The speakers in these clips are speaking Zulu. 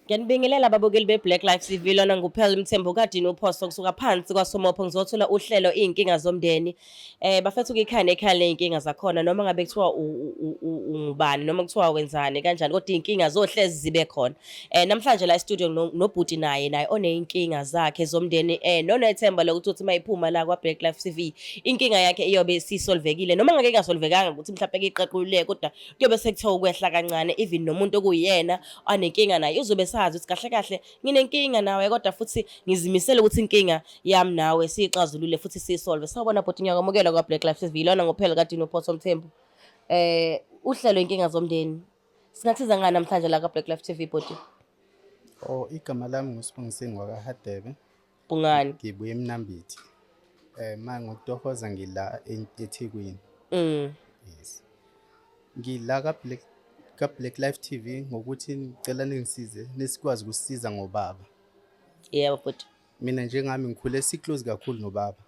Ngiyanibingelela ababukeli be-Black Life TV, lona nguPhel Mthembu kaDini uPhoso kusuka phansi kwaSomopho. Ngizothola uhlelo iy'nkinga zomndeni. Bafethu ikhaya nekhaya ley'nkinga zakhona, noma ngabe kuthiwa ungubani noma kuthiwa wenzani kanjani, kodwa iy'nkinga zohlezi zibe khona. Namhlanje la e-studio nobhuti naye oney'nkinga zakhe zomndeni, nonethemba lokuthi uthi uma iphuma la kwa-Black Life TV inkinga yakhe iyobe isisolvekile, noma ngake ingasolvekanga ukuthi mhlawumbe iqaqululeke, kodwa kuyobe sekuthiwa ukwehla kancane. Even nomuntu okuyena anenkinga naye uzobe sazi ukuthi kahle kahle nginenkinga nawe, kodwa futhi ngizimisele ukuthi inkinga yami nawe siyixazulule futhi siyisolve. Sawubona bhuti, ngiyakwamukela kwa-Black Life TV, lona ngophela kaDino Photho Mthembu. Uhlelo inkinga zomndeni, singakusiza ngani namhlanje la ka-Black Life TV, bhuti? Oh, igama lami nguSibongiseni wakaHadebe. Bungani. Ngibuye eMnambithi. Ma ngokutohoza ngila eThekwini. Yes. Ngila ka Black Life TV ngokuthi ngicela ningisize, nisikwazi ukusisiza ngobaba. Yebo bhuti. Mina njengami ngikhule si-close kakhulu nobaba.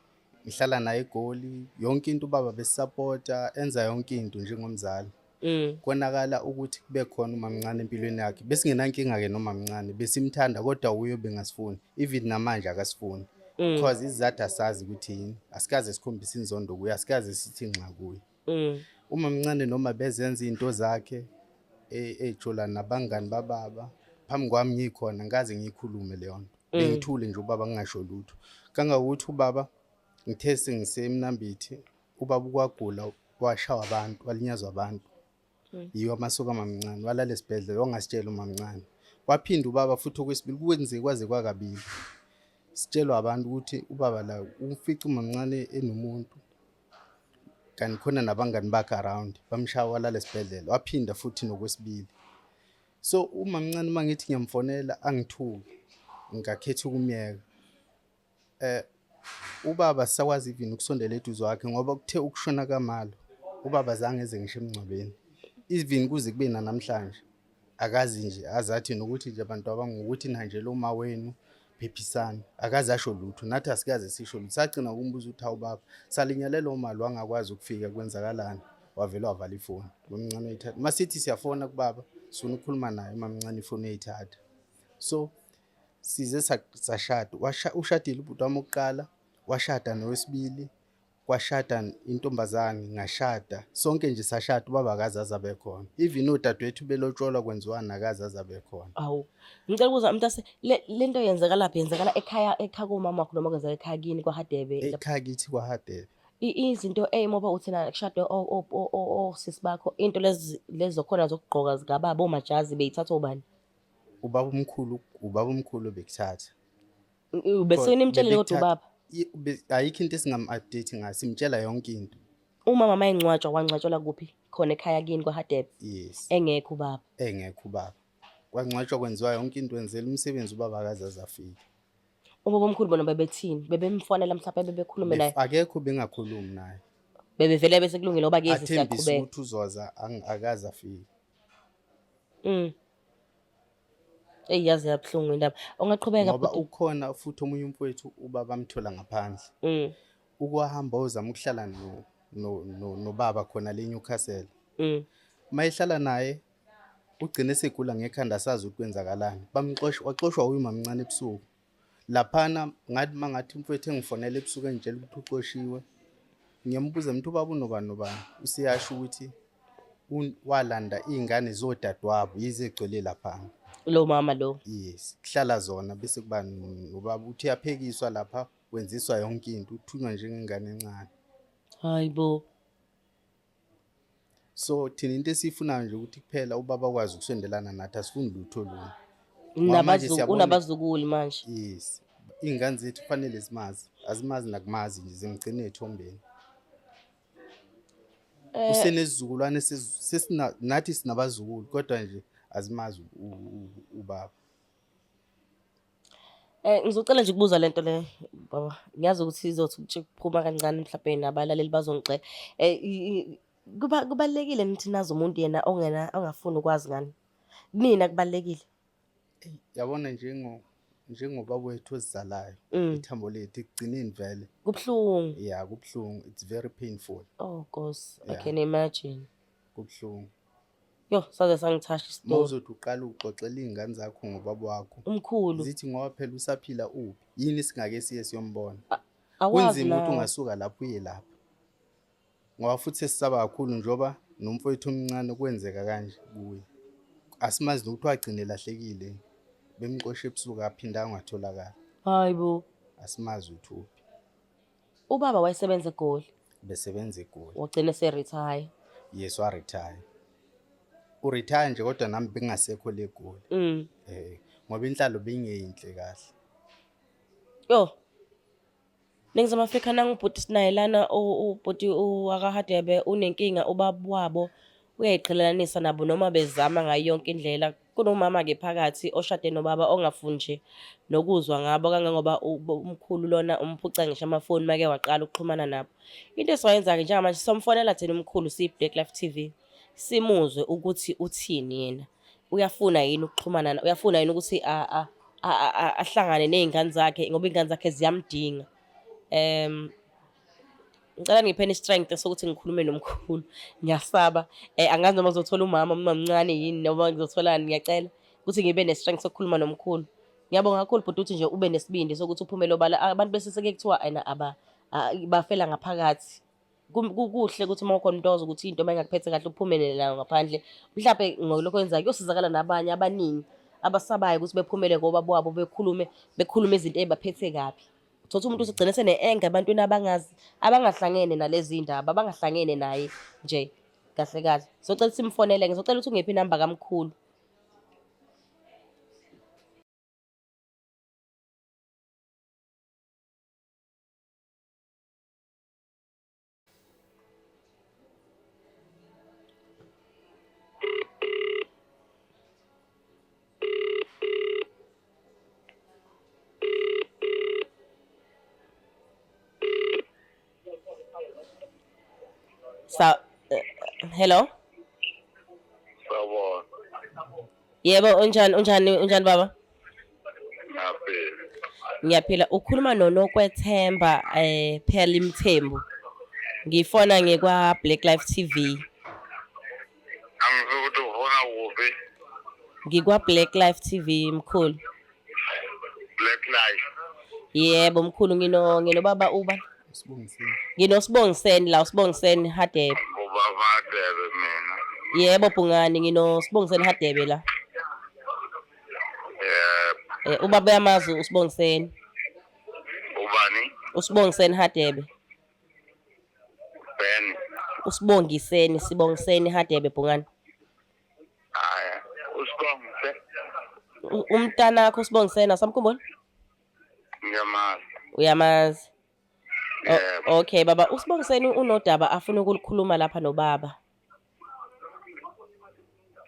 Ngihlala naye eGoli, yonke into ubaba besupporta, enza yonke into njengomzali. Konakala ukuthi kube khona umamncane empilweni yakhe. Besingenankinga ke nomamncane, besimthanda, kodwa uye bengasifuni. Even namanje akasifuni. Because isizathu asazi ukuthi yini. Asikaze sikhombise inzondo kuye, asikaze sithi nxa kuye. Umamncane noma bezenza izinto zakhe, ejola nabangani bababa, phambi kwami ngikhona ngikaze ngiyikhulume leyo nto. Bengithule nje ubaba ngingasho lutho. Kangangokuthi ubaba ngithe sengisemnambithi, ubaba ukwagula, washawa abantu, walinyazwa abantu. Yiwo amasuka amamncane, walala esibhedlela, wangasitshela umamncane. Waphinda ubaba futhi okwesibili, kwenzeke kwaze kwakabili. Sitshelwa abantu ukuthi ubaba la ufica umamncane enomuntu, kanti khona nabangani bakhe around, bamshaya walala esibhedlela, waphinda futhi nokwesibili. So umamncane uma ngithi ngiyamfonela angithuki, ngakhetha ukumyeka. Ubaba sisakwazi even ukusondela eduze kwakhe, ngoba kuthe ukushona kamalo ubaba zange eze ngisho emngcwabeni, even kuze kube nanamhlanje akazi nje, azathi nokuthi nje abantu abangokuthi nanje lo ma wenu phephisani, akaze asho lutho, nathi asikaze sisho lutho. Sagcina ukumbuza ukuthi hawu baba, salinyalelwa umali wangakwazi ukufika, kwenzakalani? Wavele wavala ifoni umamncane uyithatha. Masithi siyafona kubaba, sifuna ukukhuluma naye, umamncane ifoni uyayithatha. So size sashada, ushadile ubhuti wami wokuqala, washada nowesibili, kwashada intombazane, ngashada, sonke nje sashada, ubaba akaze aze abe khona. Even odadewethu belotsholwa kwenziwani, akaze aze abe khona. Awu, ngicela ukubuza mntase, le nto yenzeka laphi? Yenzakala ekhaya komama wakho noma kwenzeka ekhaya kini kwaHadebe? Ekhaya kithi kwaHadebe. Izinto ey'moba uthi na kushadwe osisi bakho, into lezi lezi zokhona zokugqoka zikababa, omajazi, beyithathwa ubani? Ubaba omkhulu, ubaba omkhulu bekuthatha. Bese nimtshelile kodwa ubaba? Ayikho into esingam-update ngayo, simtshela yonke into. Uma mama engcwatshwa, wangcwatshelwa kuphi? Khona ekhaya kini kwaHadebe? Yes. Engekho ubaba? Engekho ubaba. Kwangcwatshwa, kwenziwa yonke into, wenzela umsebenzi, ubaba akaze aze afike. Ubaba omkhulu bona bebethini? Bebemfonela mhlawumbe, bebekhulume naye? Akekho bengakhulumi naye. Bebevele bese kulungile ngoba kuyezi Athembise siyaqhubeka. ukuthi uzoza, akaze afike. Eyi, yaze yabuhlungu indaba. Ungaqhubeka Ngoba bhuti. ukhona futhi omunye umfowethu ubaba amthola ngaphandle. Ukwahamba ozama ukuhlala no no no nobaba khona le Newcastle. Mayehlala naye ugcine segula ngekhanda, asazi ukuthi kwenzakalani. Bamxosha, waxoshwa uyu mamncane ebusuku. Laphana ngathi mangathi umfowethu engifonela ebusuku engitshela ukuthi uxoshiwe. Ngiyambuza ngithi ubaba unobani nobani? Useyasho ukuthi walanda iy'ngane zodadewabo yize egcwele laphana. Lo mama lo. Yes, kuhlala zona bese kuba nobaba, uthi uyaphekiswa lapha, wenziswa yonke into, uthunywa njengengane encane. Hayibo. So thina into esiyifunayo nje ukuthi kuphela ubaba akwazi ukusondelana nathi, asifuni lutho olunye. Ngoba manje Unabazukulu manje. Yes. Iy'ngane zethu kufanele zimazi, azimazi nakumazi nje, zimgcine ey'thombeni. Usenesizukulwane nathi sinabazukulu, kodwa nje azimazi ubaba. Ngizocela nje ukubuza lento le baba. Ngiyazi ukuthi izothi ukuphuma kancane, mhlawumbe nabalaleli bazongixela. Kuba kubalekile nithi nazi umuntu yena ongena ongafuni ukwazi ngani. Kunina kubalekile? Yabona njengobaba wethu osizalayo, ithambo lethu ekugcineni vele. Kubuhlungu. Yeah, kubuhlungu. It's very painful. Oh Nkosi, I can imagine. Kubuhlungu. Yo, saze sangithasha Uma isitori. uzothi uqala uxoxela iy'ngane zakho ngobaba wakho, Umkhulu. zithi ngoba phela usaphila uphi, yini singake siye siyombona. Awazi Kunzima ukuthi nawe. ungasuka lapho uye lapha, ngoba futhi sesisaba kakhulu njengoba nomfowethu omncane kwenzeka kanje kuye. Asimazi nokuthi wagcina elahlekile, bemxosha ebusuku aphinda angatholakala. Hayi bo. Asimazi ukuthi uphi. Ubaba wayesebenza eGoli. Besebenza eGoli. Wagcina ese-retire. Yes, wa-retire. U-retire nje kodwa nami bengingasekho le Goli. Ngoba inhlalo beyingeyinhle kahle. Yo. Ningizimu Afrika nangu ubhuti sinaye lana, ubhuti wakaHadebe unenkinga, ubaba wabo uyayiqhelelanisa nabo noma bezama ngayo yonke indlela. Kunomama-ke phakathi oshade nobaba ongafuni nje nokuzwa ngabo, kangangoba umkhulu lona umphuca ngisho amafoni make waqala ukuxhumana nabo. Into esiwayenza-ke njengamanje, somfonela thina umkhulu siyi-Black Life TV, simuzwe ukuthi uthini yena. Uyafuna yini ukuxhumana, uyafuna yini ukuthi ahlangane ney'ngane zakhe, ngoba iy'ngane zakhe ziyamdinga. Ngicela ngipheni i-strength sokuthi ngikhulume nomkhulu. Ngiyasaba. Angazi noma ngizothola umama umamncane yini noma ngizotholani. Ngiyacela ukuthi ngibe ne-strength sokukhuluma nomkhulu. Ngiyabonga kakhulu bhuti ukuthi nje ube nesibindi sokuthi uphumele obala. Abantu bese seke kuthiwa ena bafela ngaphakathi. Kuhle ukuthi uma ukhona umuntu owazi ukuthi into uma ingakuphethe kahle uphumele nayo ngaphandle. Mhlampe ngolokho oyenzayo kuyosizakala nabanye abaningi abasabayo ukuthi bephumele ngobaba wabo bekhulume izinto ey'baphethe kabi. Uthola umuntu usugcina sene-anger ebantwini abangazi, abangahlangene nalezi ndaba, abangahlangene naye nje kahle kahle. Ngizocela ukuthi simfonele, ngizocela ukuthi ungiphe inamba kamkhulu. Sa hello? Sawubona. Yebo, unjani unjani unjani baba? Ngiyaphila. Ngiyaphila. Ukhuluma noNokwethemba Phela Mthembu. Ngifona ngekwa Black Life TV. Angizwa ukuthi ufona kuphi? Ngikwa Black Life TV mkhulu. Black Life. Yebo mkhulu, nginobaba uba. Usibongiseni. NginoSibongiseni la, uSibongiseni Hadebe. Ubaba Hadebe mina. Yebo Bhungane, nginoSibongiseni Hadebe la. Yebo. Ubaba uyamazi uSibongiseni. Ubani? USibongiseni Hadebe. Ben. USibongiseni, Sibongiseni Hadebe Bhungane. Haya, uSibongise. Umntanakho uSibongiseni asamkhumbuli? Ngiyamazi. Uyamazi. Yebo. Okay baba, uSibongiseni unodaba afuna ukulikhuluma lapha nobaba.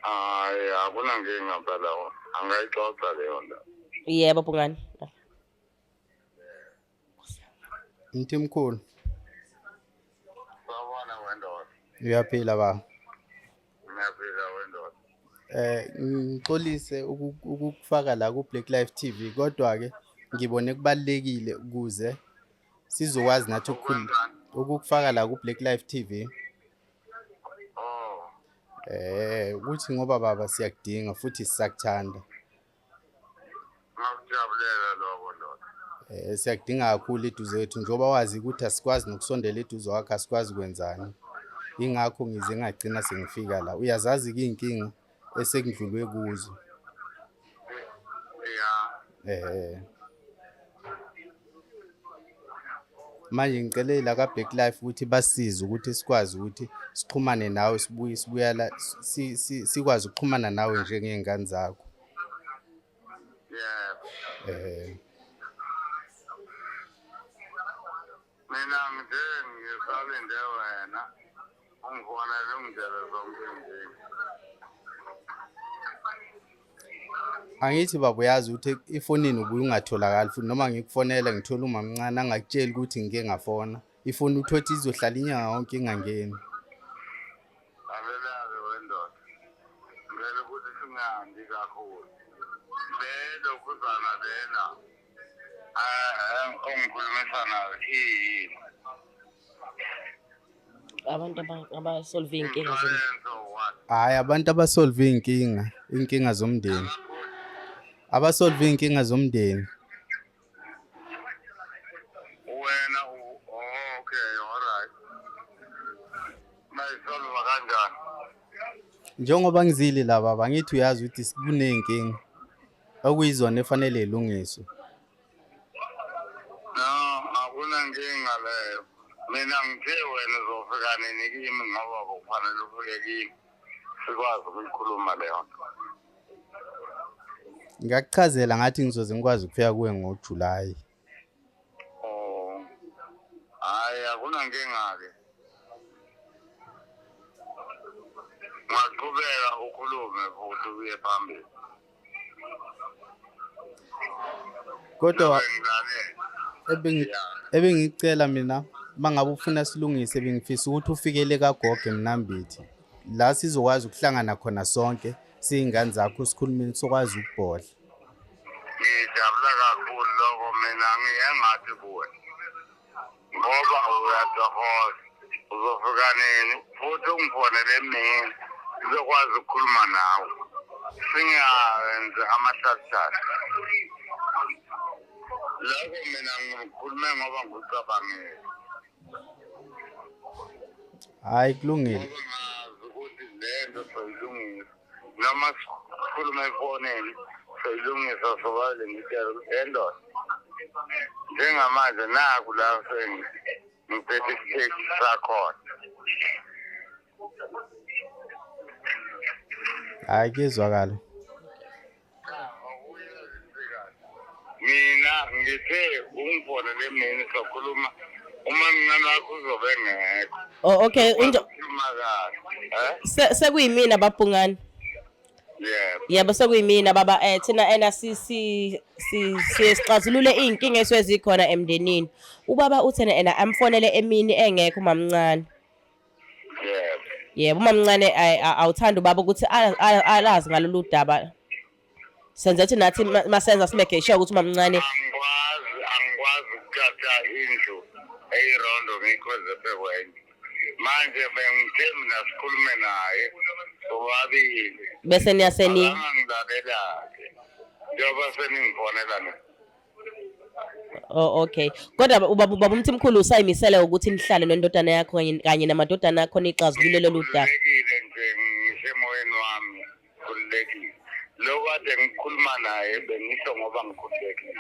Hayi, akunankinga phela, angayixoxa leyo ndaba. Yebo Bhungane. Mthimkhulu. Sawubona wendoda. Uyaphila baba? Ngiyaphila wendoda. Ngixolise ukukufaka la ku Black Life TV, kodwa ke ngibone kubalekile ukuze sizokwazi nathi ukukufaka la ku Black Life TV. Oh. Ukuthi ngoba baba siyakudinga futhi sisakuthanda. Ngakujabulela lokho ndoda. Siyakudinga kakhulu eduze kwethu, njengoba wazi ukuthi asikwazi nokusondela eduze kwakho, asikwazi kwenzani. Ingakho ngize ngagcina sengifika la. Uyazazi ke inkinga esekudlulwe kuzo. Yeah. Manje ngicele la ka Black Life ukuthi basize ukuthi sikwazi ukuthi sixhumane nawe, sibuye sibuya la, sikwazi ukuxhumana nawe njengey'ngane zakho. Yebo. Mina nje ngisalinde wena ungifonele ungitshele zonke izinto. Angithi baba uyazi ukuthi efonini ubuye ungatholakali futhi, noma ngikufonela ngithola umamncane angakutsheli ukuthi ngike ngafona. Ifoni uthothi izohlala inyanga yonke ingangeni. Lalela-ke wendoda, ngicela ukuthi singandi kakhulu. Le lokhuzana lena ongikhulumisa nayo iyini? Abantu abasolve iy'nkinga zomndeni. Insurance or what? Hhayi, abantu abasolve iy'nkinga, iy'nkinga zomndeni. Abasolve iy'nkinga zomndeni. Wena oh, okay, all right. Bayisolva kanjani? Njengoba ngizile la baba, ngithi uyazi ukuthi kuney'nkinga okuyizona efanele y'lungiswe. No, akunankinga leyo. Mina ngithe wena uzofika nini kimi ngoba kufanele ufike kimi. Sikwazi ukuyikhuluma leyo nto. Ngakuchazela ngathi ngizoze ngikwazi ukufika kuwe ngoJulayi. Oh. Hayi, akunankinga-ke. Ungaqhubeka ukhulume futhi uye phambili. Kodwa Bengilalele. Ebengicela mina mangabe ufuna silungise, bengifisa ukuthi ufikele kagogo eMnambithi la sizokwazi ukuhlangana khona sonke siyingane zakho, sikhulume, sokwazi ukubhodla. Ngijabula kakhulu lokho, mina ngiye ngathi kuwe ngoba uyatohoza, uzofika nini futhi ungifonele emini sizokwazi ukukhuluma nawe, singayenzi amahlathi. Lokho mina ngikhulume ngoba ngikucabangile. Hhayi, kulungile. Ngoba ngazi ukuthi le nto soyilungisa noma sikhulume efonini, soyilungisa sobabili. Ngitshela ukuthi le ndoda njengamanje naku la sengiphethe isiteji sakhona. Hhayi, kuyezwakala. Mina ngithe ungifonele emini sokhuluma, uma mncane wakho uzobe engekho. Oh, okay. Khuluma kahle, eh. Sekuyimina babhungane. Yebo. Yebo, sekuyimina baba. Thina ena si si si sixazulule iy'nkinga esuke zikhona emndenini. Ubaba uthena ena amfonele emini engekho umamncane. Yebo. Yebo, umamncane awuthanda ubaba ukuthi alazi ngalolu daba. Senze ukuthi nathi masenza simeke sure ukuthi umamncane Angikwazi ukuthatha indlu eyirondo ngiyikhweze phezu manje. Bengithe mina sikhulume naye sobabili. Bese niyaseni Angangilalela-ke njengoba seningifonela mina. Oh, okay. Kodwa ubaba uMthimkhulu usayimisele ukuthi nihlale nendodana yakho kanye namadodana akho nixazulule lolu daba. Ngikhululekile nje, ngisemoyeni wami, khululekile. Lo kade ngikhuluma naye bengisho ngoba ngikhululekile.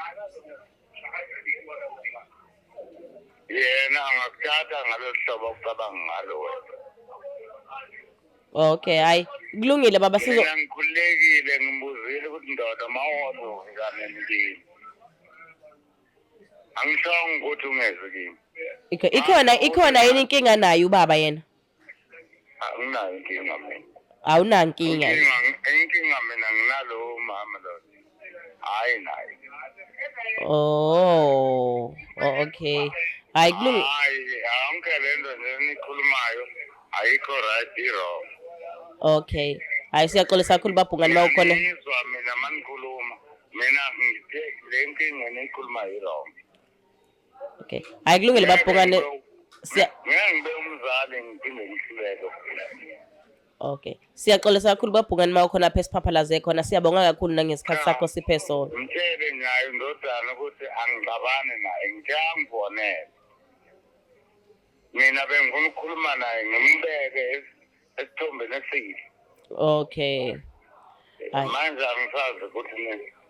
Yena angakuthatha ngalolu hlobo okucabanga ngalo wena. Okay, hayi. Kulungile baba, sizo Mina ngikhululekile, ngibuzile ukuthi ndoda mawuzofika nini kimi. Angishongo ukuthi ungezi kimi. Ikhona yini inkinga naye ubaba yena? Anginayo inkinga mina. Awunankinga. Inkinga mina nginalo mama lo, hhayi naye. Oh, okay. Hayi, kulungile. Hayi, yonke le nto nje enikhulumayo ayikho right, i-wrong. Okay. Hayi, siyaxolisa kakhulu babhungane mawukhona. Ngizwa mina manikhuluma, mina ngithe le nkinga eniyikhulumayo i-wrong. Okay. Hayi, kulungile babhungane. Siya Ngeke ngibe umzali ngiphinde ngihluleke. Okay. Siyaxolisa kakhulu babhungane mawukhona lapha esiphaphalaze khona. Siyabonga kakhulu nangesikhathi sakho siphe sona. Ngitshele nayo indodana ukuthi angixabani naye, ngithe angifonele. Mina bengifuna ukukhuluma naye ngimbeke esithombeni esihle. Okay. Hayi. Manje angisazi ukuthi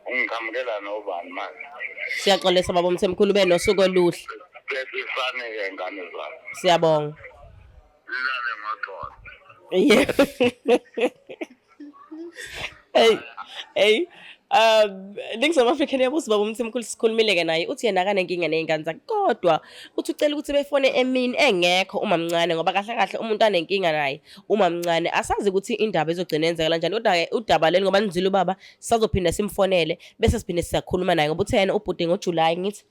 ungiqhamukela nobani manje. Siyaxolisa baba Mthemkhulu, ube nosuku oluhle. Phephisani-ke ngane zami. Siyabonga. Nilale ngoxolo. Yeah. Hey, hey. Ningizimu Afrika niyabuza, baba uMthimkhulu sikhulumile ke naye, uthi yena akanenkinga ney'ngane zakhe, kodwa uthi ucela ukuthi befone emini engekho umamncane, ngoba kahle kahle umuntu anenkinga naye umamncane. Asazi ukuthi indaba izogcina yenzeka kanjani, kodwa-ke udaba leli ngoba nizwile ubaba, sisazophinda simfonele bese siphinde siyakhuluma naye, ngoba uthe yena ubhuti ngoJulayi, ngithi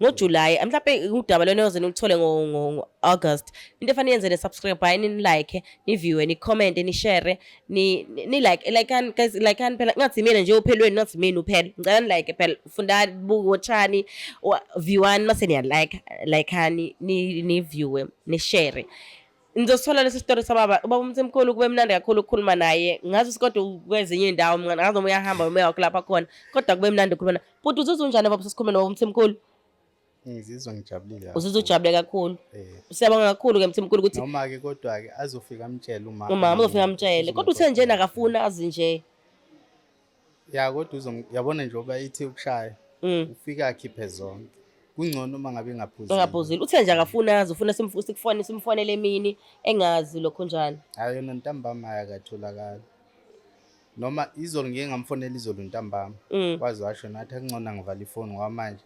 ngoJulayi mhlawumbe udaba lona yoze nilithole ngo-August. Into efanele yenze, ne-subscribe, ni-like, ni-viewe, ni-comment, ni-share, ni-like, likeani guys, likeani phela, ngathi mina nje uphelweni, ngathi mina uphela. Ngicela ni-like phela, fundani, watchani, viewani, mase niya-like, likeani, ni-viewe, ni-share. Ngizosithola lesi story sababa, ubaba uMthemkhulu kube mnandi kakhulu ukukhuluma naye. Ngazi kodwa kwezinye iy'ndawo ngazi noma uyahamba noma uyakho lapha khona, kodwa kube mnandi ukukhuluma naye. Bhuti uzizwa unjani baba sesikhuluma nobaba uMthemkhulu? Ngizizwa ngijabulile Uzizwa ujabule kakhulu. Eh. Siyabonga kakhulu-ke Mthimkhulu ukuthi Noma-ke kodwa-ke azofika amtshele umama. Umama uzofika amtshele. Kodwa uthe nje nakafuni azi nje. Ya kodwa uzom yabona njengoba ithi ukushaya ufike akhiphe zonke. Kungcono uma ngabe engaphuzile. Engaphuzile. Uthe nje akafuni azi ufuna sikufone simfonele emini engazi lokho njani. Hayi yona ntambama akatholakali. Noma izolo ngike ngamfonela izolo ntambama. Waze washo nathi akungcono angivale ifoni ngoba manje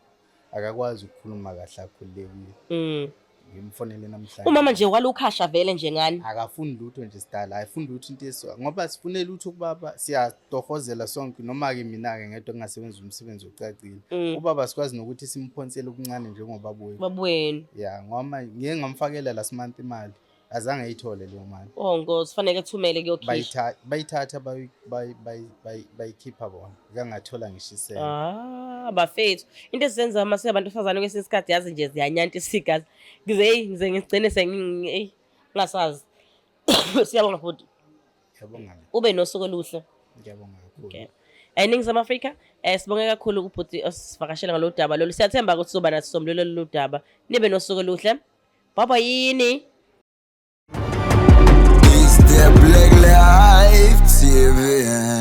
akakwazi ukukhuluma kahle akhululekile. Ngimfonele namhlanje. Umama nje walukhasha vele nje ngani. Akafuni lutho nje sidala, ayifuni lutho into esiwa ngoba sifune lutho kubaba siyatohozela sonke noma-ke mina-ke ngedwa ngingasebenzi umsebenzi ocacile. Ubaba sikwazi nokuthi simphonsele okuncane njengobaba wethu. Baba wenu. Ya ngoba ngike ngamfakela last month imali azange ayithole leyo mali. Oh Nkosi, fanele ethumele kuyokhishwa. Bayithatha bayikhipha bona. Ngangathola ngisho isenti. Ah, bafethu. Into esizenza uma singabantu besifazane kwesinye isikhathi yazi nje ziyanyantisa igazi. Ngize hey ngize ngigcine sengi hey ngingasazi. Siyabonga futhi. Ngiyabonga mina. Ube nosuku oluhle. Ngiyabonga kakhulu. Okay. Eningizimu Afrika, sibonge kakhulu kubhuti osivakashela ngalolu daba lolu. Siyathemba ukuthi sizoba naso sombululo lolu daba. Nibe nosuku oluhle. Bye bye yini. It's the Black Life TV.